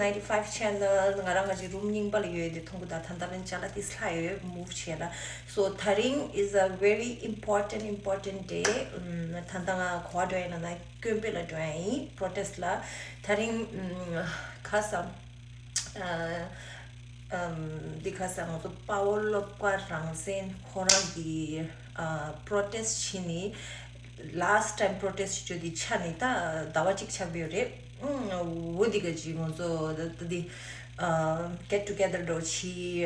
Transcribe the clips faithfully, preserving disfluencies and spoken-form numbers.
ninety five channel ང་རང་གི་རུམ་རྙིང་པ་ལ་ཡོད་དེ་མཐོང་གི་ད་ད་ལྟ་ཅ་ལག་དེ་སླ་ཡོད་move བྱས་ལ། So དེ་རིང་is a very important important day. ཨམ། ད་ལྟ་ང་ག་པར་འགྲོ་ཡིན་ན་ན་ཀོན་པེ་ལ་འགྲོ་ཡིན་protest ལ། དེ་རིང་ཨམ། ག་ས་ཨམ། འདི་ག་ས་ང་ཚོ་དཔའ་བོ་བློ་དགའ་རང་བཙན་ཁོ་རང་གི་ཨ། protest བྱས་ནས་last time protest བྱེད་རྒྱུ་དེ་ཆགས་ནས་ད་ཟླ་བ་གཅིག་ཆགས་པ་ཡོད་རེད། ཨུམ། འོ་འདི་ག་ཅིག་ང་ཚོ་ད་ད་འདི་ཨ། get together འདྲ་བྱས་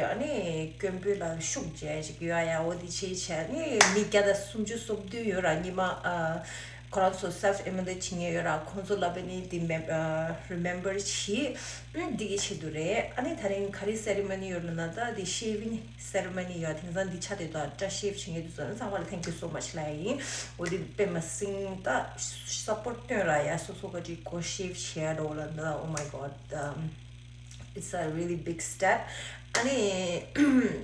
ཨ་ནི་ཀོན་པོ་ལ་ཤུགས་རྒྱག་ཅིག་ཡོད་ཡ། འོ་འདི་བྱས་བྱས་ཨ་ནི་མི་བརྒྱ་དང་སུམ་ཅུ་སོ་བདུན་ཡོད་ར་ཉི་མ་ཨ། ཁོ་རང་ཚོ་self immolate བྱེད་མཁན་ཡོད་ར། ཁོང་ཚོ་ལ་བས་ནི་འདི་མེ་ཨ། remember བྱས། ཨུམ། འདི་གི་ཆེད་དུ་རེད། ཨ་ནི་དེ་རིང་ག་རེ་ceremony ཡོད་ལབ་ན་ད་འདི་shaving ceremony ཡོད། དེང་སང་འདི་ཆ་དེ་དག་སྐྲ་shave བྱེད་མཁན་དེ་ཚོ་ཚང་མ་ལ་thank you so much ལབ་ཡིན། འོ་འདི་དཔེ་མ་སྲིད་ད་support སྟོན་ར་ཡ། སོ་སོ་ག་ཅིག་གོ་shave བྱས་འགྲོ་ལབ་ན། Oh my god, um, it's a really big step. ཨ་ནི་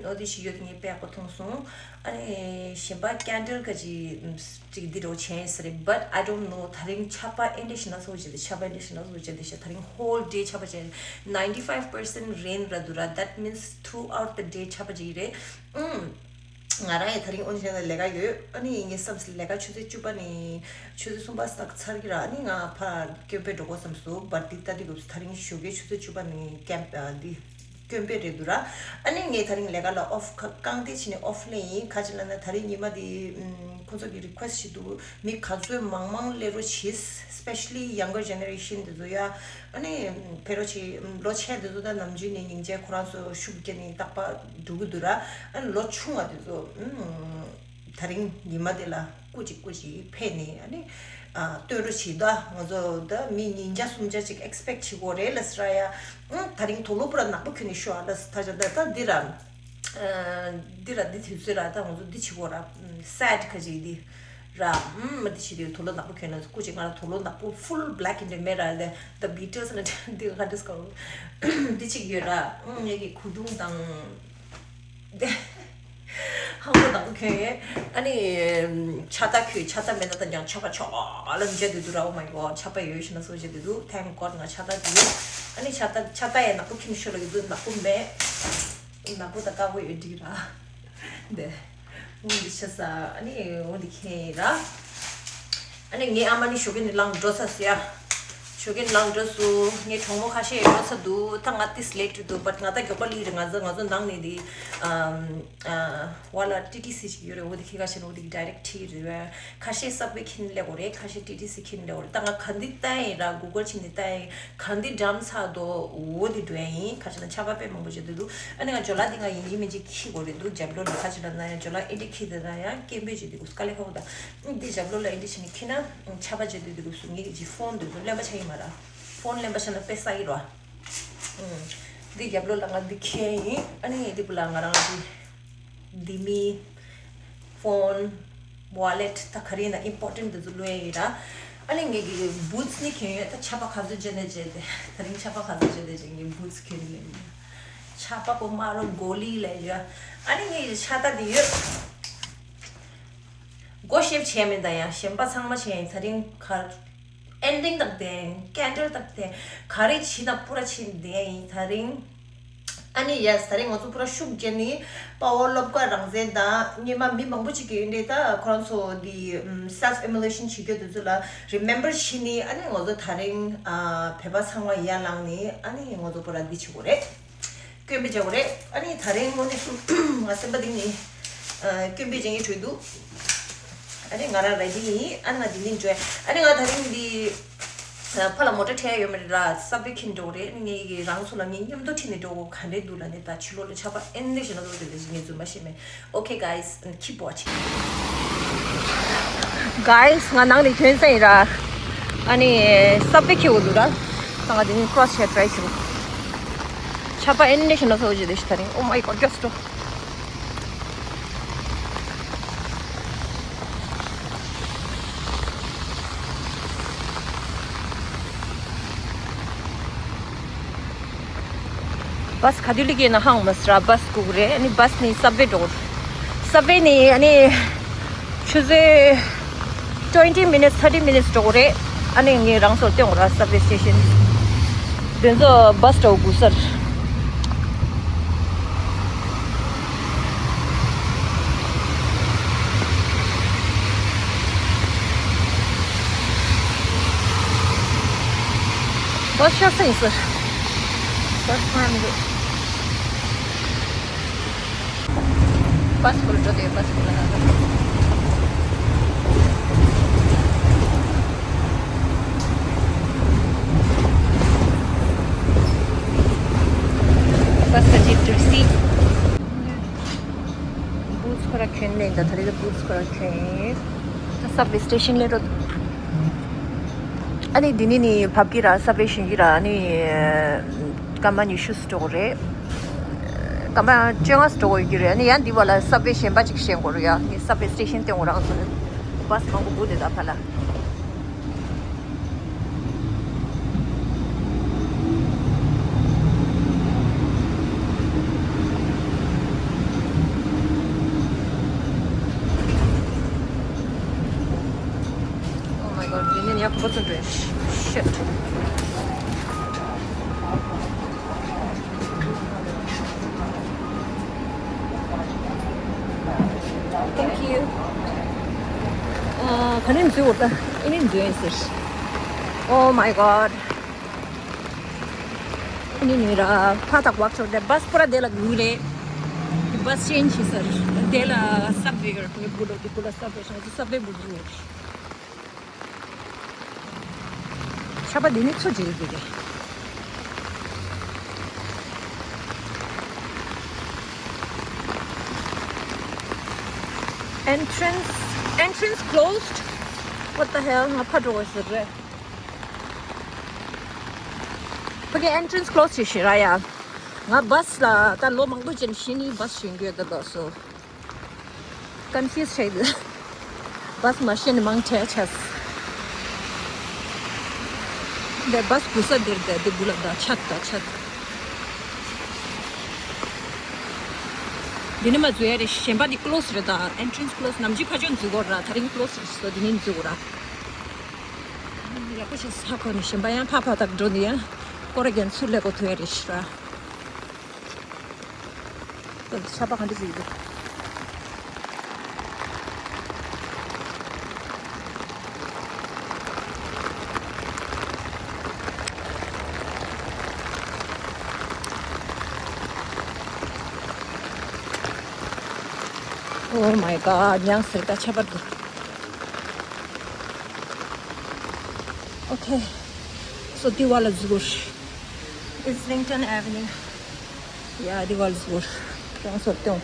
འོ་འདི་ཞིག་ཡོད། དེ་ངས་དཔེ་ཡག་པོ་མཐོང་སོང་། ཨ་ནི་གཞན་པ་candle ག་ཅིག་ཅིག་འདི་རོ་ཆེན་ཟེར་རེད། But I don't know དེ་རིང་ཆར་པ་ཨེ་འདྲ་ཞིག་ན་སོ་བྱེད་དེ། ཆར་པ་ཨེ་འདྲ་ཞིག་ན་སོ་བྱེད་དེ་ཤ། དེ་རིང་whole day ཆར་པ་བྱས། ninety five percent rain ར་འདུག་ར། That means throughout the day ཆར་པ་ཅིག་རེད། ཨུམ། ང་རང་ཡང་དེ་རིང་ཨོ་ནི་ལ་ལས་ཀ་ཡོད། ཨ་ནི་ངས་བསམ་སྲིད་ལས་ཀ་ཆུ་ཚོད་བཅུ་པ་ནས་ཆུ་ཚོད་གསུམ་པ་ཙམ་ཚར་གི་ར། ཨ་ནི་ང་ཕར་ཀོན་པོ་འགྲོ་དགོས་བསམ་སོང་། But འདི་ལྟ་འདི་དགོས་དེ་རིང་ཞོགས་ཀའི་ཆུ་ཚོད་བཅུ་པ་ནས་ཀོན་པོ་འདི་ཀོན་པོ་རེད་འདུག་ར། ཨ་ནི་ངས་དེ་རིང་ལས་ཀ་ལ་off རྐང་སྟེགས་བྱས་ནས་off ལེན་ཡིན། ག་ཅི་ལབ་ན་དེ་རིང་ཉི་མ་འདི་ཁོང་ཚོ་གི་request ཞིག་འདུག་མི་ག་ཚོད་མང་མང་སླེབས་རོགས་བྱེད། Especially younger generation དེ་ཚོ་ཡ། ཨ་ནི་ཕེ་རོ་ཆེ་ལོ་ཆེ་དེ་ཚོ་ད་ནམ་རྒྱུན་ནས་སྙིང་རྗེ་ཁོ་རང་ཚོ་ཤུགས་རྒྱག་ནས་རྟག་པར་འགྲོ་གི་འདུག་ར། ཨ་ནི་ལོ་ཆུང་བ་དེ་ཚོ་ཨུམ། དེ་རིང་ཉི་མ་དེ་ལ་སྐུ་གཅིག་སྐུ་གཅིག་ཕེབས་ནས་ཨ་ནི་ཨ། སྟོན་རོགས་བྱེད་ད། ང་ཚོ་ད་མི་ཉིས་བརྒྱ་སུམ་བརྒྱ་ཅིག་expect བྱེད་དགོས་རེད་ལབ་ཟེར་ར་ཡ། ཨུམ། དེ་རིང་དུག་ལོག་པུ་ར་ནག་པོ་གྱོན་ནས་ཤོག་ཨ་ལབ་ཟེར། ད་ཆ་ད་ད་འདི་ར། ཨ། འདི་ར་འདི་དུས་ཚོད་ར་ད་ང་ཚོ་འདི་བྱེད་དགོས་ར། ཨུམ། sad ག་ཅིག་འདི། ར། ཨུམ། མ་དེ་བྱེད་དུས་དུག་ལོག་ནག་པོ་གྱོན་ན་སྐུ་གཅིག་ང་ལ་དུག་ལོག་ནག་པོ་full black in the mirror the the Beatles and the Beatles འདི་ག་འདྲ་སྐོར་འདི་གཅིག་ཡོད་ར། ཨུམ། ངེད་ཀྱི་གོས་ཐུང་དང་འདི་ཧང་པོ་ནག་པོ་གྱོན་ཡོད། ཨ་ནི་ཕྱག་རྟགས་གྱོན། ཕྱག་རྟགས་མེད་ན་ད་ཀྱང་ཆག་པ་ཆག་ལ་མཇལ་དུ་འདུག་ར། Oh my god ཆག་པ་ཡོད་ཤི་ན་སོ་མཇལ་དུ་འདུག Thank god ང་ཕྱག་རྟགས་འདི་ཡོད། ཨ་ནི་ཕྱག་རྟགས་ཕྱག་རྟགས་ཡང་ནག་པོ་གྱོན་ཤོར་ལ་ཡོད་འདུག་ནག་པོ་མེད། ནག་པོ་དང་དཀར་པོ་ཡོད་འགྲིག་ར། འདི། འོ་འདི་ཆ་ས། ཨ་ནི་འོ་འདི་ཁྱེར་ར། ཨ་ནི་ངའི་ཨ་མ་ནི་ཞོགས་ཀས་ནི་ལངས་འགྲོ་ས་ཟེར་ཡ། ཞོགས་ཀས་ནི་ལངས་འགྲོ་སོང་། ངའི་གྲོགས་མོ་ཁ་ཤས་ཡོད་འགྲོ་ས་འདུག་ད་ང་ཏིས་late འདུག But ང་ད་མགྱོགས་པ་ལི་རེད། ང་ཚོ་ང་ཚོ་ནང་ནས་འདི། ཨམ། ཨ། བ་ལ་ཊི་ཊི་སི་ཞིག་ཡོད་རེད། འོ་འདི་ཁྱེད་ཁ་ཤས་ནི་འོ་འདི་direct ཁྲིད་རེད། ཁ་ཤས་subway ཁྱེར་ནས་སླེབས་དགོས་རེད། ཁ་ཤས་ཊི་ཊི་སི་ཁྱེར་ནས་སླེབས་དགོས་རེད། ད་ང་ག་འདི་ལྟ་ཡིན་ར། Google ཕྱིན་ནས་ལྟ་ཡིན། གང་འདི་འགྲམ་ཚར་དོ། འོ་འདི་འགྲོ་ཡ་ཡིན། ཁ་ཅིག་ན་ཆར་པ་དཔེ་མང་པོ་བྱེད་དུ་འདུག་ཨ་ནི་ང་ཇོ་ལ་འདི་ང་ཡིན་གཅིག་མིན་གཅིག་འཁྱེར་དགོས་རེད་འདུག་རྒྱབ་ལོགས་ལ་ཁ་ཅིག་ན་ན་ཡང་ཇོ་ལ་ཨེ་འདྲ་འཁྱེར་དེ་ན་ཡང་སྐད་འབོད་བྱེད་དུ་འདུག་དཀའ་ལས་ཁག་པོ་ད། འདི་རྒྱབ་ལོགས་ལ་ཨེ་འདྲ་བྱེད་ནས་འཁྱེར་ན་ཆར་པ་བྱེད་དུ་འདུག་སུ་ངེད་ཀྱི་ཕོན་འདུག་སུ་ལེན་པ་ཆ་ཡིན་མ་ར། ཕོན་ལེན་པ་ཆ་ན་དཔེ་ས་ཡིན་ར། འདི་རྒྱབ་ལོགས་ལ་ང་འདི་འཁྱེར་ཡིན། ཨ་ནི་འདི་བུ་ལ་ང་རང་འདི། འདི་མི། ཕོན། wallet ད་ག་རེ་ཡིན་ན་important འདི་ཚོ་བླུགས་ཡ་ཡིན་ར། ཨ་ནི་ངེད་ཀྱི་boots ནི་གྱོན་ཡོད། ད་ཆར་པ་ག་ཚོད་བྱེད་ནས་བྱེད་དེ། ད་རིང་ཆར་པ་ག་ཚོད་བྱེད་དེ་བྱེད་ངའི་boots གྱོན་ནས་ལེན་ཡོད། ཆར་པ་གོ་མ་རོ་གོ་ལི་ལས་ཡོད། ཨ་ནི་ངེད་ཀྱི་ཕྱག་རྟགས་འདི་ཡོད། སྒོ་ཤེབ་བྱས་མིན་ད་ཡང་གཞན་པ་ཚང་མ་བྱས་ཡིན། ད་རིང་ག་ending དང་ལྡན། candle དང་ལྡན། ག་རེ་བྱེད་ན་པུ་ར་བྱེད་ལྡན་ཡིན་ད་རིང་། ཨ་ནི་yes ད་རིང་ང་ཚོ་པུ་ར་ཤུགས་རྒྱག་ནི་དཔའ་བོ་བློ་དགའ་རང་བཙན་དང་སྔོན་མ་མི་མང་པོ་ཅིག་གིས་འདི་ད་ཁོ་རང་ཚོ་འདི་self immolation བྱེད་རྒྱུ་དེ་ཚོ་ལ་remember བྱེད་ནི། ཨ་ནི་ང་ཚོ་ད་རིང་བོད་པ་ཚང་མ་ཡར་ལངས་ནི་ཨ་ནི་ང་ཚོ་པུ་ར་འདི་བྱེད་དགོས་རེད། སྐྱོན་པའི་བྱ་བ་རེད། ཨ་ནི་ད་རིང་དངོས་གནས་སུ་ང་སེམས་པ་གཏིང་ནས་སྐྱོན་པའི་བྱ་ངན་བྲོས་འདུག་ཨ་ནི་ང་རང་ར་འདི་ཡིན། ཨ་ནི་ང་འདི་ནས་འགྲོ། ཨ་ནི་ང་ད་རིང་འདི་ཕ་ལ་མོ་ཊ་ཁྲིད་ཡ་ཡོད་མ་རེད་ར། subway ཁྱེར་འགྲོ་གི་རེད། ཨ་ནི་ངས་ཀྱི་རང་ཚོ་ལ་ངས་མཉམ་དུ་ཁྲིད་ནས་འགྲོ་དགོས་ག་འདྲས་འདུག་ལ་ནི་ད་ཕྱི་ལོགས་ལ་ཆར་པ་ཨེ་འདྲས་ཞིག་ན་ཚོ་དེ་འདྲས་ཞིག་ངས་རྫུན་མ་བཤད་མེད། Okay guys, keep watching. Guys, ང་ནང་ནས་ཐོན་ས་ཡིན་ར། ཨ་ནི་subway ཁྱེར་དགོས་འདུག་ར། ད་ང་འདི་ནས་cross བྱས་try བྱེད། ཆར་པ་ཨེ་འདྲས་ཞིག་ན་ཚོ་ཅི་འདྲས་ཞིག་ད་རིང་། Oh my god, just bus ག་དུས་སླེབས་ཀྱི་ཡིན་ན་ཧ་གོ་མ་སོང་ར། bus སྒུག་རེད། ཨ་ནི་bus ནས་subway འགྲོ། subway ནས་ཨ་ནི་ཆུ་ཚོད་twenty minutes, thirty minutes འགྲོ་རེད། ཨ་ནི་ངས་རང་ཚོར་སྟོན་ར་subway station། དེ་ཚོ་བཱས་འགྲོ་དགོས་ས་རེད། བཱས་ཤར་ས་ཡིན་ས་རེད། བཱས་ཕར་མི་འདུག་བཱས་སྐོར་འགྲོ་དེ་བཱས་སྐོར་ལ། བཱས་ཀྱི་ཊི་སི། བུ་ཚོ་ཁོ་ར་གྱོན་ལེན་ད་ད་རེས་བུ་ཚོ་ཁོ་ར་གྱོན། ད་སབ་ཝེ་སི་ཊེ་ཤན་ལ་འགྲོ། ཨ་ནི་འདི་ནས་ནི་བབས་ཀྱི་ར། སབ་ཝེ་ཞོན་གྱི་ར། ཨ་ནི་སྐར་མ་ཉི་ཤུ་ཙམ་འགྲོ་གི་རེད། སྐར་མ་བཅོ་ལྔ་ཙམ་འགྲོ་གི་ཡོད་ཀྱི་རེད། ཨ་ནི་ཡང་འདི་བར་ལ་སབ་ཝེ་གཞན་པ་ཅིག་ཞོན་དགོས་རེད་ཡ། ངས་སབ་ཝེ་སི་ཊེ་ཤན་སྟོན་དགོས་རང་ཚོ་ལ། བཱས་མང་པོ་འདུག་དེ་དག་ཕར་ལ། Oh my god, འདི་ནས་ཡག་པོ་ཚོ་འདྲ། Shit. Thank you. ཨ། ག་ནས་འཛུལ་བ་ད། ཨེ་ནས་འཛུལ་ཡིན་ཟེར། Oh my god. ཨེ་ནས་ནི་ར་ཕ་ཐག་བག་ཆོག་དེ་བཱས་པུ་ར་དེ་ལ་སྒུག་རེད། བཱས་ཅེན་ཇི་བྱེད་ས་རེད། དེ་ལ་སབ་ཝེ་ཡོད་རེད། ངའི་བུ་ལོ་དེ་བུ་ལ་སབ་ཝེ་བྱུང་སོང་། སབ་ཝེ་བུ་འཛུལ་བ་རེད། ཆར་པ་འདི་ནི་ཚོ་འཇིགས་འདུག་གས། Entrance, entrance closed. What the hell? ང་ཕར་འགྲོ་དགོས་ཟེར་རེད། ཕ་གི་entrance closed བྱེད་ཤི་ར་ཡ། ང་བཱས་ལ་ད་ལོ་མང་པོ་ཅན་ཤི་ནི་བཱས་ཞོན་གྱི་ཡོད་ད་ལོ་སོ། Confuse བྱས་འདུག་བཱས་མ་ཤེས་ནི་མང་ཆེ་ཆགས། འདི་བཱས་སྒུག་ས་འདིར་འདི་འདི་དགུ་ལ་ད་ཆད་ད་ཆད། འདི་ནི་མ་འཛུལ་ཡ་རེད། གཞན་པ་འདི་close རེད་ད། Entrance close། ནམ་རྒྱུན་ཕ་ཆོས་འཛུལ་དགོས་ར། ད་རིང་close རེད་སོ། འདི་ནི་འཛུལ་དགོས་ར། ཡག་པོ་བྱས་ས་ཁོ་ནི་གཞན་པ་ཡང་ཕ་ཕ་ཐག་འགྲོ་འདི་ཡ། སྐོར་ར་རྒྱན་ཚུར་ལས་གོ་ཐུ་ཡ་རེད་ཤི་ར། ཆར་པ་ག་འདྲ་ཞིག་འདུག Oh my god, མྱང་ཟེར་ད་ཆར་པ་འདུག Okay, so འདི་བར་ལ་འཛུལ་དགོས། Islington Avenue. Yeah, འདི་བར་ལ་འཛུལ་དགོས། ཁྱེད་རང་ཚོར་སྟོན།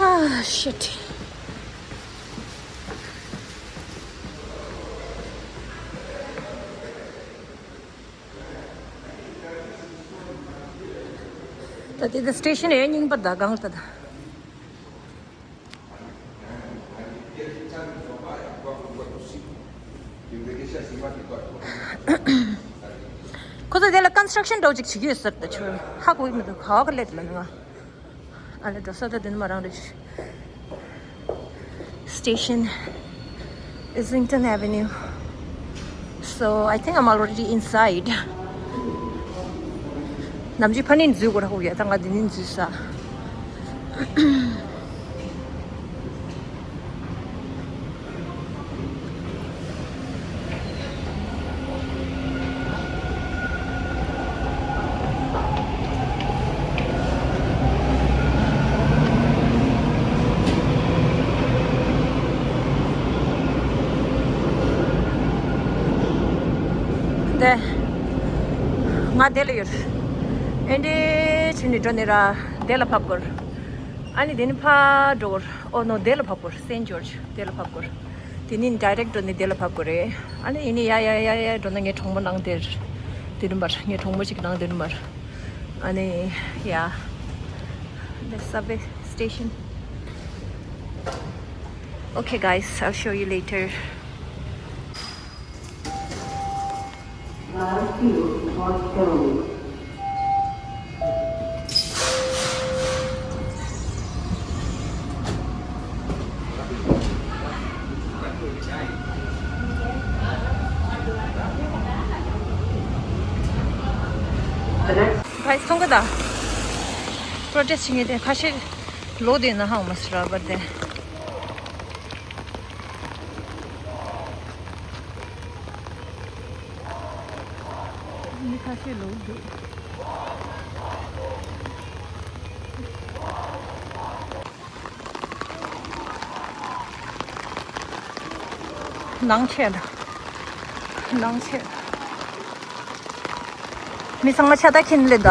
Ah, shit. ད་དེ་ད་སི་ཊེ་ཤན་ཡང་རྙིང་པ་ད་གང་ལྟར་ད། ཁོ་ཚོ་དེ་ལ་construction འདྲ་བོ་ཅིག་བྱེད་ཀྱི་ཡོད་ས་རེད་ད། ཁྱོད་ཧ་གོ་གི་མི་འདུག་ག་བ་ག་སླེབས་ལ་ནི་ང་། ཨ་ལ་འགྲོ་ས་ད་དེ་ནི་མ་རང་རེད། Station Islington Avenue. So I think I'm already inside. ནམ་རྒྱུན་ཕ་ནི་འཛུལ་དགོས་ར་ཧོ་ཡ། ད་ང་འདི་ནི་འཛུལ་ས། དེ། ང་དེ་ལ་ཡོད། ཨེ་འདྲས་བྱས་ནས་འགྲོ་ནས་ར་དེ་ལ་བབས་དགོས། ཨ་ནི་དེ་ནི་ཕར་འགྲོ་དགོས། Oh no, དེ་ལ་བབས་དགོས། Saint George དེ་ལ་བབས་དགོས། དེ་ནི་direct འགྲོ་ནས་དེ་ལ་བབས་དགོས་རེད། ཨ་ནི་ཡིན་ནི་ཡ་ཡ་ཡ་ཡ་འགྲོ་ན་ངའི་གྲོགས་མོ་ནང་དེར། དེ་རིམ་པར་ངའི་གྲོགས་མོ་ཞིག་ནང་དེ་རིམ་པར། ཨ་ནི་ཡ། The subway station. Okay, guys, I'll show you later. Last two for Sterling. ད། པྲོ་ཊེ་སི་ཊི་བྱེད་མཁན་དེ་ཁ་ཤས་ལོག་དེ་ན་ཧང་མ་སི་ར་བར་དེ། མི་ཁ་ཤས་ལོག་འདུག་ནང་ཆེ་ལ། ནང་ཆེ་ལ། མི་ཚང་མ་ཆ་ད་ཁྱིན་ལེ་ད།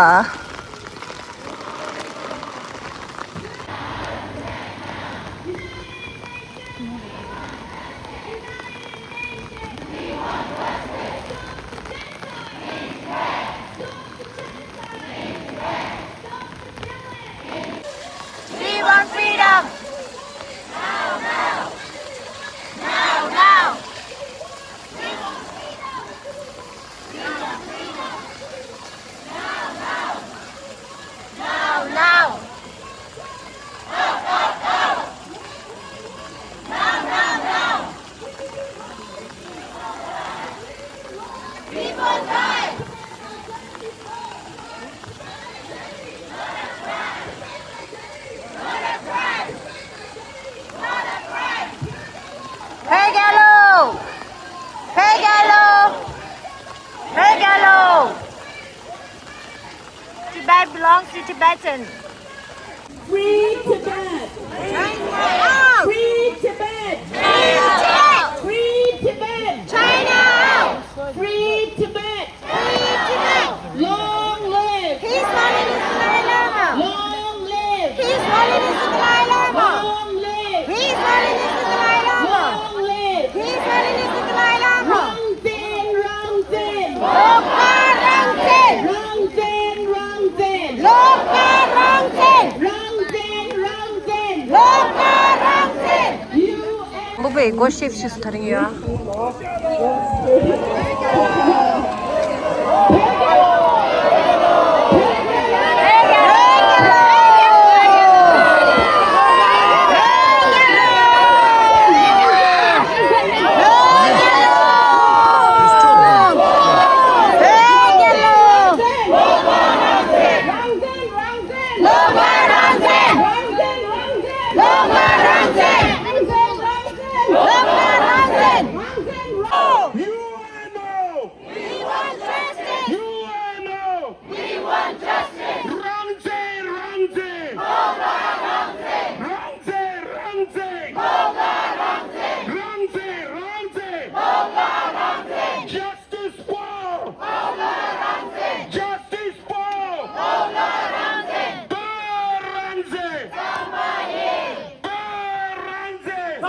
We want freedom! Now, now! Now, now! Now, now! Now, now, now! Hey, Gallo! Hey, Gallo! Hey, Gallo! Tibet belongs to Tibetan. Free Tibet! Free Tibet! Free Tibet! China out! Free Tibet! Free Tibet! Long live! His Holiness the Dalai Lama! Long live! His Holiness the Dalai Lama! Long live! His Holiness the Dalai Lama! Long live! His Holiness the Dalai Lama! རང་བཙན། རང་བཙན། ལོག་པ་རང་བཙན། རང་བཙན། རང་བཙན། ལོག་པ་རང་བཙན། རང་བཙན། རང་བཙན། ལོག་པ་རང་བཙན། ཡུ་ཨེན། བུ་བའི་སྒོ་ཤེབ་ཤིས་ཐར་ཡོད། We want justice! We want justice! རང་བཙན། རང་བཙན། རང་བཙན། རང་བཙན། རང་བཙན། རང་བཙན། རང་བཙན། Justice for! Justice for! བོད་རང་བཙན། བོད་རང་བཙན། བོད་རང་བཙན།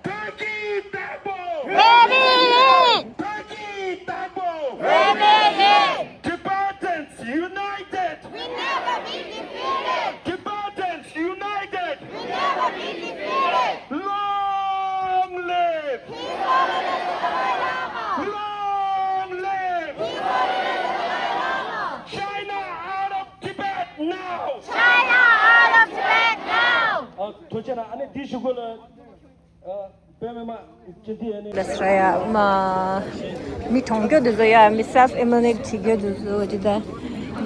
བདག་གི་བདག་པོ། རེད་རེད་རེད། བདག་གི་བདག་པོ། རེད་རེད་རེད། Tibetans united! We never be defeated! Tibetans united! We never be defeated! Long live! His Holiness the Dalai Lama! Long live! His Holiness the Dalai Lama! China out of Tibet now! China out of Tibet now! ཨ། ཐུགས་རྗེ་གནང་། ཨ་ནི་འདི་ཞུ་དགོས་ལ། ཨ། དཔེ་མེད་མ། ཅི་འདི་ཨ་ནི། ལས་ར་ཡ་མ། མི་གྲོངས་རྒྱུ་དེ་ཚོ་ཡ། མི་self immunized བྱེད་རྒྱུ་དེ་ཚོ་ཅི་ད།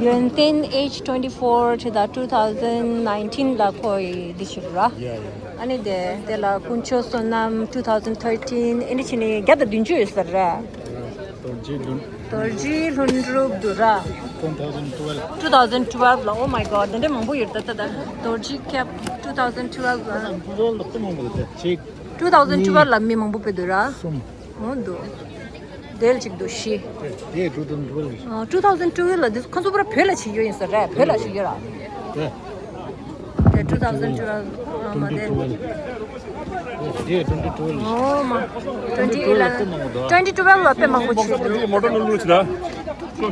ཡོན་ཏན་age twenty four ཅི་ད། two thousand nineteen ལ་ཁོ་ཡི་འདི་ཞུ་ར། ཡ་ཡ། ཨ་ནི་དེ་དེ་ལ་དཀོན་མཆོག་བསོད་ནམས་two thousand thirteen ཨ་ནི་ཕྱིན་ནི་བརྒྱ་དང་བདུན་ཅུ་ཡོད་ས་རེད། རྡོ་རྗེ་ལྷུན། རྡོ་རྗེ་ལྷུན་གྲུབ་དུ་ར། two thousand twelve. two thousand twelve ལ། Oh my God. དེ་འདྲ་མང་པོ་ཡོད་ད་ད་ད། རྡོ་རྗེ་ཁེབ་two thousand twelve ལ། two thousand twelve ལ་མི་མང་པོ་དཔེ་འདུག་ར། གསུམ། འོ་འདུག་དེ་ལ་གཅིག་འདུག་བཞི། དེ་two thousand twelve ལ། ཨ། two thousand twelve ལ་འདི་ཁོ་ཚོ་པུ་ར་བོད་ལ་བྱེད་ཡོད་ཡིན་ས་རེད། བོད་ལ་བྱེད་ཡོད་ར། དེ། དེ་two thousand twelve ཨ་མ་དེ། དེ་twenty twelve ལ། ཨོ་མ། twenty eleven twenty twelve ལ་དཔེ་མང་པོ་བྱེད་འདུག་མོ་ཊ་ནང་ལུས་ལ། ད་ང་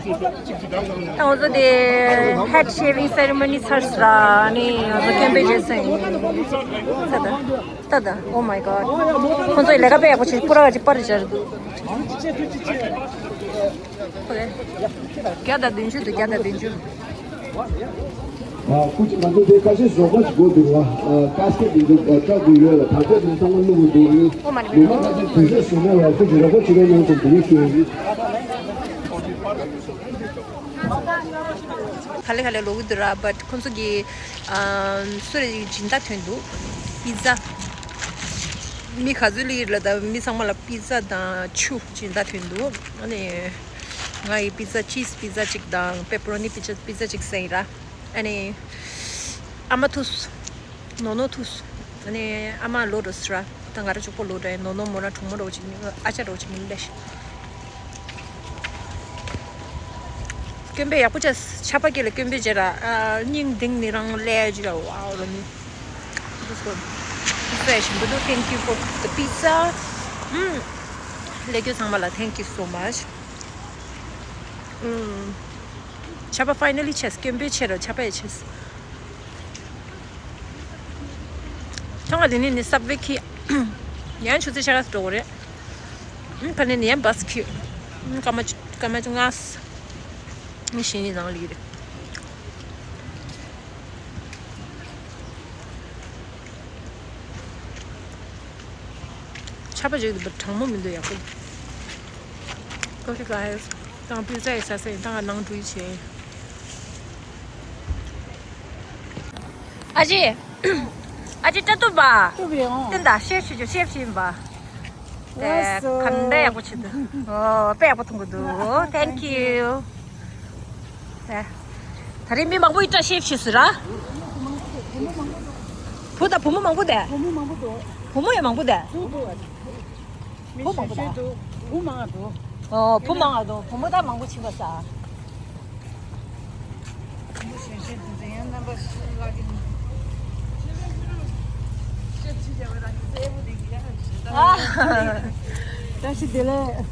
ཚོ་དེ་head shaving ceremony ཚར་སོང་ར། ནི་ང་ཚོ་སྐྱེམས་པའི་རྗེས་སུ་ཡིན། ད་ད། ད་ད། Oh my God. ཁོང་ཚོས་ལས་ཀ་དཔེ་ཡག་པོ་བྱེད། པུ་ར་ག་ཅིག་པར་སྦྱར་འདུག་བརྒྱ་དང་བདུན་ཅུ་འདུག་བརྒྱ་དང་བདུན་ཅུ། ཨ། སྐུ་མཁྱེན། ང་ཚོ་དེ་ཁ་ཤས་བཟོ་ཁ་ཞིག་དགོས་འདུག་ལ། ཨ། ཀ་སི་ཀེ་ཊི་འདུག་ཨ། སྐྲ་འདུག་ཡོད་ལ། ད་ལྟ་དེ་ཚང་མ་བླུགས་འདུག་མི་མང་ཁ་ཅིག་དུས་ཚོད་བཟོས་ན་ལ། སྐུ་མཁྱེན། རོགས་པ་བྱེད་རོགས་གནང་། ཚོ་འདུག་ཞུ་ཡ་ཡིན། ཁ་ལེ་ཁ་ལེ་ལོག་གི་འདུག་ར། བཊ་ཁོང་ཚོ་གི་ཨམ་སུ་རེ་སྦྱིན་བདག་ཐོན་འདུག་པི་ཛ། མི་ག་ཚོད་ལ་ཡིན་ལ་ད་མི་ཚང་མ་ལ་པི་ཛ་དང་ཆུ་སྦྱིན་བདག་ཐོན་འདུག་ཨ་ནི་ང་ཡི་པི་ཛ་ཅིས་པི་ཛ་གཅིག་དང་པེ་པ་རོ་ནི་པི་ཛ་པི་ཛ་གཅིག་ཟ་ཡིན་ར། ཨ་ནི་ཨ་མ་ཐུག་ནོ་ནོ་ཐུག་ཨ་ནི་ཨ་མ་ལོ་འགྲོ་སི་ར། ད་ང་ར་གཅིག་པོ་ལོ་འགྲོ་ཡིན། ནོ་ནོ་མོ་ར་གྲོགས་མོ་འགྲོ་ཅིག་ཨ་ཅག་འགྲོ་ཅིག་མིན་པས། སྐྱོན་པས་ཡག་པོ་བྱས། ཆར་པ་སྐྱེལ་ལ་སྐྱོན་པས་བྱས་ར། ཨ་སྙིང་གཏིང་ནས་རང་ལས་ཅི་ར། ཝའོ་ར་ནི། This one. This one. Thank you for the pizza. ཨུམ། ལས་སྐྱོན་ཚང་མ་ལ་thank you so much. ཨུམ། ཆར་པ་finally བྱས། སྐྱོན་པས་བྱས་ར། ཆར་པ་ཡི་བྱས། ཐང་ག་དེ་ནས་ནི་སབ་ཝེ་ཁི། ཡང་ཆུ་ཚོད་ཕྱེད་ཀ་འགྲོ་གི་རེད། ཨུམ། ཕ་ནས་ནི་ཡང་བཱས་ཁི། ཨུམ། སྐར་མ་སྐར་མ་ལྔ། ཨུམ། བཞི་ནི་ནང་ལ་ཡོད་རེད། ཆར་པ་ཅིག་འདུག་པ། གྲང་མོ་མི་འདུག་ཡག་པོ་འདུག Okay, guys. ད་པི་ཛ་ཡི་ཟ་ས་ཡིན། ད་ང་ནང་འགྲོ་ཡི་བྱས། ཨ་ཅེ། ཨ་ཅེ་ཀྲ་ཏུ་པ། ཏུ་པའི་ཨང་། བསྟན་ད་ཤེབ་བྱེད་རྒྱུ། ཤེབ་བྱེད་ཡིན་པ། དེ་ལགས་སོ། ག་འདྲ་ཡག་པོ་བྱེད་འདུག་ཨོ་དཔེ་ཡག་པོ་མཐོང་གི་འདུག Thank you. དེ། ད་རེས་མི་མང་པོ་ཡི་སྐྲ་ཤེབ་བྱེད་སྲིད་ར། བུ་དང་བུ་མོ་མང་པོ་དེ། བུ་མོ་མང་པོ་འདུག་བུ་མོ་ཡང་མང་པོ་དེ། བུ་མོ་མང་པོ་དེ། བུ་མང་ང་འདུག་ཨོ་བུ་མང་ང་འདུག་བུ་མོ་ད་མང་པོ་ཕྱིན་པ་ས། བཀྲ་ཤིས་བདེ་ལེགས།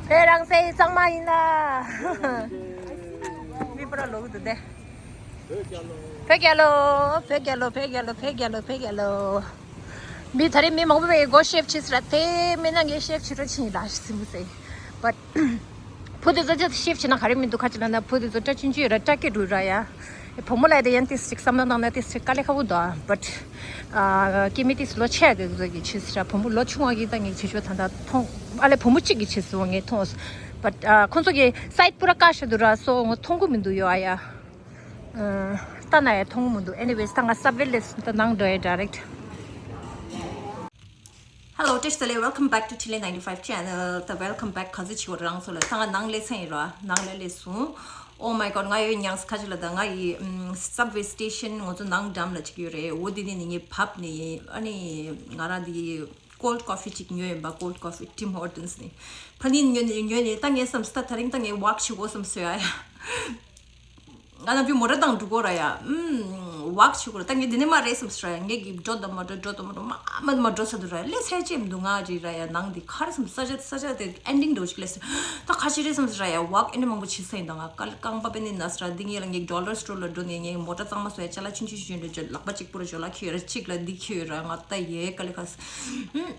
བོད་རང་བཙན་གཙང་མ་ཡིན་ལ། མི་པར་ལོག་འདུག་སྟེ། བོད་རྒྱལ་ལོ། བོད་རྒྱལ་ལོ། བོད་རྒྱལ་ལོ། བོད་རྒྱལ་ལོ། བོད་རྒྱལ་ལོ། མི་ད་རེས་མི་མང་པོ་བས་སྒོ་ཤེབ་བྱེད་ཟེར་ར། དེ་མིན་ན་ངས་ཤེབ་བྱེད་རོགས་བྱིན་ལ་སིམ་སེ། བཊ་བུ་དེ་ཚོ་ཅི་ཤེབ་བྱེད་ན་ག་རེ་མི་འདུག་ཁ་ཅིག་ལ་ན་བུ་དེ་ཚོ་སྐྲ་ཆུང་ཆུང་ཡོད་ར། སྐྲ་སྐྱེ་འགྲོ་ར་ཡ། བུ་མོ་ལ་དེ་ཡང་ཏིས་ཅིག་བསམ་བློ་བཏང་ན་ཏིས་ཅིག་དཀའ་ལས་ཁག་པོ་འདུག་བཊ་ཨ་སྐྱེ་དམན་ཏིས་ལོ་ཆེ་དེ་ཚོ་གི་བྱེད་ཟེར་ར། བུ་མོ་ལོ་ཆུང་བ་གི་ད་ངས་བྱེད་ཆོག་ད་ད་མཐོང་ཨ་ལས་བུ་མོ་གཅིག་གི་བྱེད་སོང་ངས་མཐོང་། བཊ་ཨ་ཁོང་ཚོ་གི་སའིཌ་པུ་ར་ཀ་ཤ་འདུག་ར། སོ་ངོ་མཐོང་གི་མི་འདུག་ཡོ་ཨ་ཡ། ཨ་ལྟ་ན་ཡ་མཐོང་གི་མི་འདུག Anyways, ད་ང་སབ་ཝེ་ལས་སུ་ད་ནང་འགྲོ་ཡ་direct. Hello, བཀྲ་ཤིས་བདེ་ལེགས། Welcome back to Chile ninety-five channel. ད་welcome back ག་ཚོད་བྱེད་དགོས་རང་ཚོ་ལ། ད་ང་ནང་སླེབས་ཚར་ཡིན་ར། ནང་ལ་སླེབས་སོང་། Oh my god, ང་ཡོད་ཉང་ས་ཁ་ཅིག་ལ་ད་ང་ཡི་ཨམ་subway station ང་ཚོ་ནང་འགྲམ་ལ་ཅིག་ཡོད་རེད། འོ་དེ་ནས་ནི་ངའི་pub ནས་ཨ་ནི་ང་རང་དེ་cold coffee ཅིག་ཉོས་ཡིན་པ། Cold coffee, Tim Hortons ནས། ཕ་ནི་ཉོས་ནས་ཉོས་ནས་ད་ངས་བསམ་སོང་ད་དེ་རིང་ད་ངས་walk བྱེད་དགོས་བསམ་སོང་ཡ་ཡ། ང་ནམ་རྒྱུན་མོ་ཊ་དང་འགྲོ་གོ་ར་ཡ། ཨུམ། walk བྱེད་གོ་ར། ད་ངས་འདི་ནས་མར་རེད་བསམ་སོང་ར་ཡ། ངས་ཀྱི་འགྲོ་དང་མ་འགྲོ་འགྲོ་དང་མ་འགྲོ་མ་མ་མ་འགྲོ་ས་འདུག་ར་ཡ། ལས་ཚད་ཅེས་མི་འདུག་ང་ཅི་ར་ཡ། ནང་འདི་ག་རེ་བསམ་ས་ཆ་ས་ཆ་དེ་ending འགྲོ་ཅིག་ལས་སོང་། ད་ཁ་ཆེ་རེད་བསམ་སོང་ར་ཡ། walk ཨེ་འདྲ་མང་པོ་བྱེད་ས་ཡིན་ད། ང་དཀའ་ལས་རྐང་པ་པེ་ནི་ན་སོང་ར། འདི་ངས་ལ་ངས་dollar store ལ་འགྲོ་ནས་ངས་མོ་ཊ་གཙང་མ་བཟོ་ཡ་ཅ་ལག་ཆུང་ཆུང་ཆུང་ཆུང་འདྲ་ལག་པ་གཅིག་པུ་ར་ཞོ་ལག་ཁྱེར་ཡོད་ར། གཅིག་ལ་འདི་ཁྱེར་ཡོད་ར། ང་ད་ཡེ་དཀའ་ལས་ཁ་སོང་། ཨུམ།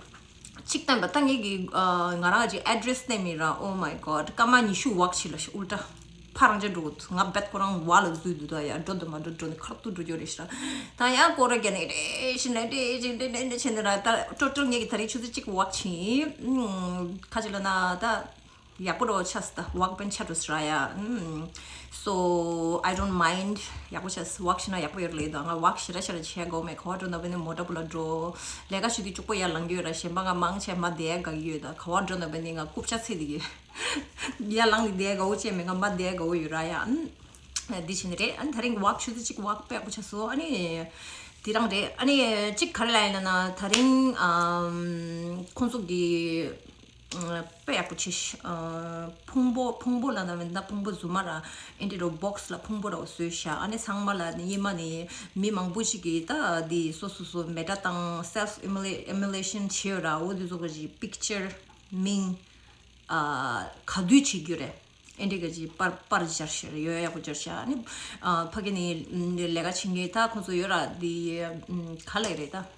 གཅིག་བསྟན་པ་ད་ངེད་ཀྱི་ཨ་ང་རང་གི་address བསྟན་མི་ར། Oh my god, སྐར་མ་ཉི་ཤུ་walk བྱེད་ལ་ཤི་ཨུལ་ཊ་ཕར་རང་ཅག་འགྲོ་གི་འདུག་ང་རྦད་ཁོ་རང་བ་ལ་འཛུལ་འདུག་ད་ཡ་འགྲོ་དུ་མ་འགྲོ་འགྲོ་ནས་ཁ་ཐུག་འགྲོ་རྒྱུ་རེད་ཤི་ར། ད་ཡང་སྐོར་ར་རྒྱག་ནས་རེ་བཞིན་ལ་རེ་བཞིན་རེ་རེ་རེ་བྱས་ནས་ར། ད་ཊོ་ཊལ་ངེད་ཀྱི་ད་རེས་ཆུ་ཚོད་གཅིག་walk བྱས་ཡིན། ཁ་ཅིག་ལ་ན་ད། ཡག་པོ་རོ་ཆགས་ད། walk ཕན་ཆ་འགྲོ་སི་ར་ཡ། ཨུམ། So I don't mind. ཡག་པོ་ཆགས། walk བྱས་ན་ཡག་པོ་ཡོད་ལེ་ད། ང་walk ཞེ་དྲག་ཞེ་དྲག་བྱེད་དགོས་མེད། ག་བ་འགྲོ་ན་བས་ནི་མོ་ཊ་པུ་ལ་འགྲོ། ལས་ཀ་ཞུ་དུས་གཅིག་པོ་ཡར་ལངས་ཀྱི་ཡོད་ར། གཞན་པ་ང་མང་ཆེ་མར་བསྡད་ཡ་དགའ་གི་ཡོད་ད། ག་བ་འགྲོ་ན་བས་ནི་ང་རྐུབ་ཀྱག་ཚད་དེ་གི་ཡར་ལངས་ནས་བསྡད་ཡ་དགའ་བོ་བྱས་མེད། ང་མར་བསྡད་ཡ་དགའ་བོ་ཡོད་ར་ཡ། ཨུམ། འདི་བྱས་ནི་རེད། ཨ་ནི་ད་རིང་walk ཆུ་ཚོད་གཅིག་walk དཔེ་ཡག་པོ་ཆགས་སོང་། ཨ་ནི་དེ་རང་རེད། ཨ་ནི་གཅིག་ག་རེ་ལབ་ཡིན་ལབ་ན་ད་རིང་ཨམ་ཁོང་ཚོ་གི་དཔེ་ཡག་པོ་བྱས་ཤག་ཕུང་པོ་ཕུང་པོ་ལ་ན་བས་ད་ཕུང་པོ་རྫུན་མ་ར་ཨེ་འདྲ་རོ་box ལ་ཕུང་པོ་ར་བཟོས་ཤག་ཨ་ནི་ཚང་མ་ལ་ནི་གཡས་མ་ནི་མི་མང་པོ་ཞིག་གིས་ད་འདི་སོ་སོ་སོ་མེ་དགྲ་དང་self immolation བྱས་ཡོད་ར། འོ་འདི་ཚོ་གི་picture མིང་ག་དུས་བྱེད་རྒྱུ་རེད། ཨེ་འདྲ་གི་པར་པར་སྦྱར་ཤག་ཡོད་ཡག་པོ་སྦྱར་ཤག་ཨ་ནི་ཕ་གི་ནི་ལས་ཀ་བྱེད་མཁན་ད་ཁོང་ཚོ་ཡོད་ར། འདི་ག་ལ་རེད་ད།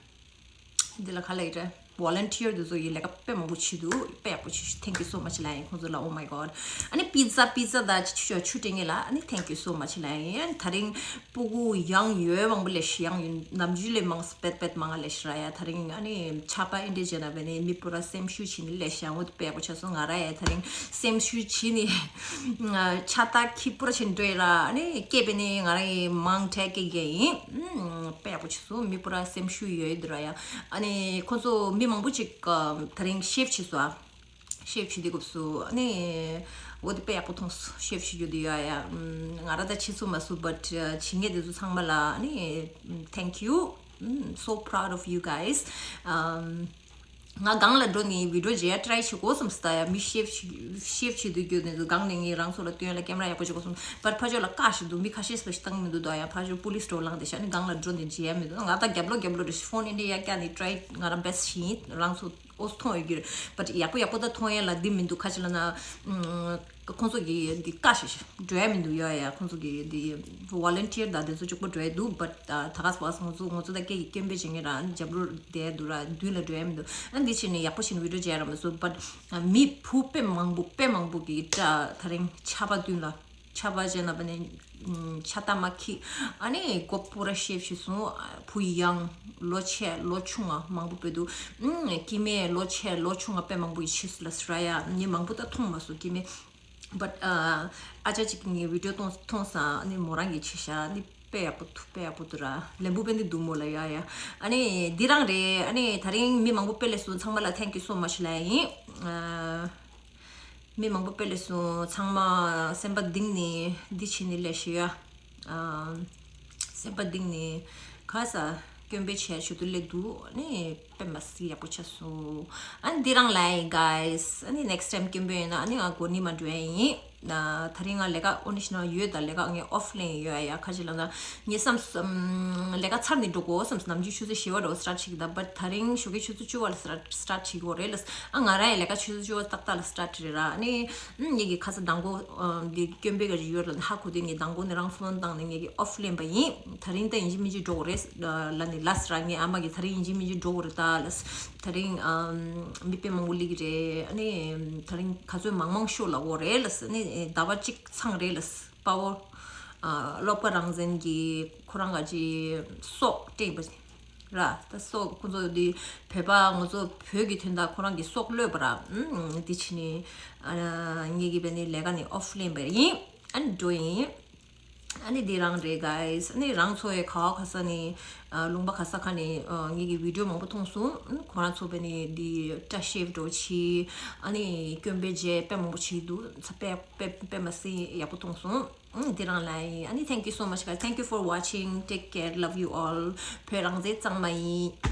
འདི་ལ་ག་ལ་ཡོད་རེད། volunteer དེ་ཚོ་ཡི་ལས་ཀ་དཔེ་མང་པོ་བྱེད་འདུག་དཔེ་ཡག་པོ་བྱེད། Thank you so much ལབ་ཡིན་ཁོང་ཚོ་ལ། Oh my god. ཨ་ནི་པི་ཛ་པི་ཛ་དང་ཆུ་ཆུ་ཆུ་སྤྲད་ངེས་ལ། ཨ་ནི་thank you so much ལབ་ཡིན། ཨ་ནི་ད་རིང་སྤུ་གུ་ཡང་ཡོད་མང་པོ་ལས་ཤི་ཡང་ཡོད། ནམ་རྒྱུན་ལས་མང་སྤེད་སྤེད་མང་ལས་ཤི་ར་ཡ། ད་རིང་ཨ་ནི་ཆ་པ་ཨིན་དྲི་ཇེ་ན་བས་ནི་མི་པུ་ར་སེམས་ཤུགས་བྱིན་ནི་ལས་ཤི་ཡང་འོ་དེ་དཔེ་ཡག་པོ་ཆགས་སོང་། ང་ར་ཡ་ད་རིང་སེམས་ཤུགས་བྱིན་ནི་ཆ་ཏ་ཁི་པུ་ར་ཆེན་འགྲོ་ཡ་ར། ཨ་ནི་སྐད་པས་ནི་ང་ར་ཡི་མང་ཁྲལ་སྐད་རྒྱག་ཡིན། ཨུམ། དཔེ་ཡག་པོ་ཆགས་སོང་། མི་པུ་ར་སེམས་ཤུགས་ཡོད་དེ་ར་ཡ། ཨ་ནི་ཁོང་ཚོ་མི་མང་པོ་ཅིག་ད་རིང་ཤེབ་བྱས་སོང་ཨ། ཤེབ་བྱེད་དུས་སྐབས་སུ་ཨ་ནི་འོ་དེ་དཔེ་ཡག་པོ་མཐོང་སོང་། ཤེབ་བྱེད་རྒྱུ་དེ་ཡོད་ཡ། ང་ར་ད་བྱེད་ཚུགས་མ་སོང་། བཊ་བྱེད་མཁན་དེ་ཚོ་ཚང་མ་ལ་ཨ་ནི་thank you. So proud of you guys. ང་སྒང་ལ་འགྲོ་ནས་བི་ཌི་ཡོ་བྱེད་ཡ་ཊ་རའི་བྱེད་དགོས་བསམ་སྟ་ཡ། མི་ཤེབ་ཤེབ་བྱེད་དུས་རྒྱུ་དེ་ཚོ་སྒང་ནས་ངས་རང་ཚོ་ལ་སྟོན་ཡ་ལ་ཀེམ་ར་ཡག་པོ་བྱེད་དགོས་བསམ། བཊ་ཕ་ཇོ་ལ་བཀག་ཞིག་འདུག་མི་ཁ་ཤས་སུ་བཏང་མི་འདུག་ད་ཡ། ཕ་ཇོ་པུ་ལིས་འགྲོ་ལངས་དེ་ཤ་ནི་སྒང་ལ་འགྲོ་ནས་བྱེད་ཡ་མི་འདུག་ང་ད་རྒྱབ་ལོག་རྒྱབ་ལོག་རེ་ཕོན་ཨིན་དྲི་ཡ་བཀྱག་ནས་ཊ་རའི་ང་རང་བེ་སི་ཊི་ཡིན། རང་ཚོ་ཨོ་མཐོང་ཡོད་ཀྱི་རེད། བཊ་ཡག་པོ་ཡག་པོ་ད་མཐོང་ཡ་ལ་འདི་མི་འདུག་ཁ་ཅིག་ལ་ན་ཁོང་ཚོ་གི་འདི་བཀག་ཞིག་འགྲོ་ཡ་མི་འདུག་ཡ་ཡ། ཁོང་ཚོ་གི་འདི་ཝོ་ལན་ཊི་ཡར་ད་དེ་ཚོ་གཅིག་པོ་འགྲོ་ཡ་འདུག་བཊ་ད་ག་སྤ་ང་ཚོ་ང་ཚོ་ད་སྐད་ཀྱི་སྐྱོན་པས་བྱེད་ངེས་ར། འཇབ་རུ་བསྡད་འདུག་ར། མདུན་ལ་འགྲོ་ཡ་མི་འདུག་ཨ་འདི་བྱས་ནས་ཡག་པོ་བྱས་ནས་བི་ཌི་ཡོ་བྱས་ར་མ་སོང་། བཊ་མི་བུ་དཔེ་མང་པོ་དཔེ་མང་པོ་གི་ད་རིང་ཆ་པ་མདུན་ལ། ཆ་པ་བྱས་ན་བ་ནི་ཆ་ཏ་མ་ཁི། ཨ་ནི་མགོ་པུ་ར་ཤེབ་བྱས་སོང་། བུ་ཡང་ལོ་ཆེ་ལོ་ཆུང་ང་མང་པོ་བོད་དུ། སྐྱེ་དམན་ལོ་ཆེ་ལོ་ཆུང་ང་དཔེ་མང་པོ་ཡི་ཕྱིས་ལ་སི་ར་ཡ། ངས་མང་པོ་ད་མཐོང་མ་སོང་སྐྱེ་དམན། བཊ་ཨ་ཅག་ཅིག་གིས་ངའི་བི་ཌི་ཡོ་མཐོང་མཐོང་སོང་། ཨ་ནི་མོ་རང་གིས་བྱས་ཤག་ཨ་ནི་དཔེ་ཡག་པོ་འདུག་དཔེ་ཡག་པོ་འདུག་ར། ལན་བུ་དཔེ་འདི་འདུག་མོ་ལ་ཡ་ཡ། ཨ་ནི་འདི་རང་རེད། ཨ་ནི་ད་རིང་མི་མང་པོ་དཔེ་ལེགས་སོང་། ཚང་མ་ལ་thank you so much ལབ་ཡིན། ཨ། མི་མང་པོ་དཔེ་ལེགས་སོང་། ཚང་མ་སེམས་པ་གཏིང་ནས་འདི་བྱས་ནས་ལས་ཤི་ཡ། ཨ། སེམས་པ་གཏིང་ནས་ག་ས་སྐྱོན་པའི་ཆེད་ཞུ་དུ་ལས་འདུག་ཨ་ནི་དཔེ་མ་སྲིད་ཡག་པོ་ཆགས་སོང་། ཨ་ནི་འདི་རང་ལ་ཡིན་guys། ཨ་ནི་next time སྐྱོན་པ་ཡོད་ན་ཨ་ནི་ང་གོ་ནི་མ་འགྲོ་ཡ་ཡིན། ད་རིང་ང་ལས་ཀ་ཨོ་ནི་ཤི་ན་ཡོད། ད་ལས་ཀ་ངས་ཨོཕ་ལེན་ཡོད་ཡ། ཁ་ཅིག་ལ་ད་ངས་བསམ་སོང་། ལས་ཀ་ཚར་ནས་འགྲོ་དགོས་བསམ་སོང་། ནམ་རྒྱུན་ཆུ་ཚོད་བཞི་པ་འགྲོ་སི་ཊར་བྱེད་ཀྱི་ད། བཊ་ད་རིང་ཞོགས་ཀའི་ཆུ་ཚོད་བཅུ་པ་ལ་སི་ཊར་སི་ཊར་བྱེད་ཀྱི་ཡོད་རེད་ལ། ཨ་ང་རང་ཡང་ལས་ཀ་ཆུ་ཚོད་བཅུ་པ་ཏག་ཏག་ལ་སི་ཊར་བྱེད་རེད་ར། ཨ་ནི་ངེད་ཀྱི་ཁ་ས་མདང་དགོང་འདི་སྐྱོན་པའི་ག་ཅིག་ཡོད་ལ་ཧ་གོ་དུས་ངས་མདང་དགོང་ནས་རང་ཕོན་བཏང་ནས་ངེད་ཀྱི་ཨོཕ་ལེན་པ་ཡིན། ད་རིང་ད་ཡིན་གཅིག་མིན་གཅིག་འགྲོ་དགོས་རེད་ལ་ནི་ལ་སི་ར། ངའི་ཨ་མ་གིས་ད་རིང་ཡིན་གཅིག་མིན་གཅིག་འགྲོ་དགོས་རེད་ད་ལ། ད་རིང་མི་དཔེ་མང་པོ་སླེབས་ཀྱི་རེད། ཨ་ནི་ད་རིང་ག་ཚོད་མང་མང་ཤོག་ལབ་ཀྱི་ཡོད་རེད་ལ། ཨ་ནི་ཟླ་བ་གཅིག་ཚང་རེད་ལ། དཔའ་བོ། ཨ། བློ་དགའ་རང་བཙན་གྱིས་ཁོ་རང་ག་ཅིག་སྲོག་སྤྲད་པ་ར། ད་སྲོག་ཁོ་ཚོ་འདི་བོད་པ་ང་ཚོ་བོད་ཀྱི་དོན་དག་ཁོ་རང་གི་སྲོག་བློས་པ་ར། ཨུམ། འདི་བྱས་ནས་ཨ་ངེད་ཀྱི་བས་ནི་ལས་ཀ་ནས་ཨོཕ་ལེན་པ་ཡིན། ཨ་ནི་འགྲོ་ཡིན། ཨ་ནི་འདི་རང་རེད་guys། ཨ་ནི་རང་ཚོ་ཡི་ག་བ་ག་ས་ནས་ཨ་ལུང་པ་ག་ས་ག་ནས་ཨ་ངེད་ཀྱི་བི་ཌི་ཡོ་མང་པོ་མཐོང་སོང་། ཨ་ཁོ་རང་ཚོ་བས་ནི་འདི་བཀྲ་ཤིས་འགྲོ་ཆི། ཨ་ནི་སྐྱོན་པའི་རྗེས་དཔེ་མང་པོ་བྱས་འདུག་ཚ་དཔེ་དཔེ་དཔེ་མ་སྲིད་ཡག་པོ་མཐོང་སོང་། ཨང་། དེ་རང་ལ་ཡིན། ཨ་ནི་thank you so much guys, thank you for watching, take care, love you all. བོད་རང་བཙན་གཙང་མ་ཡིན།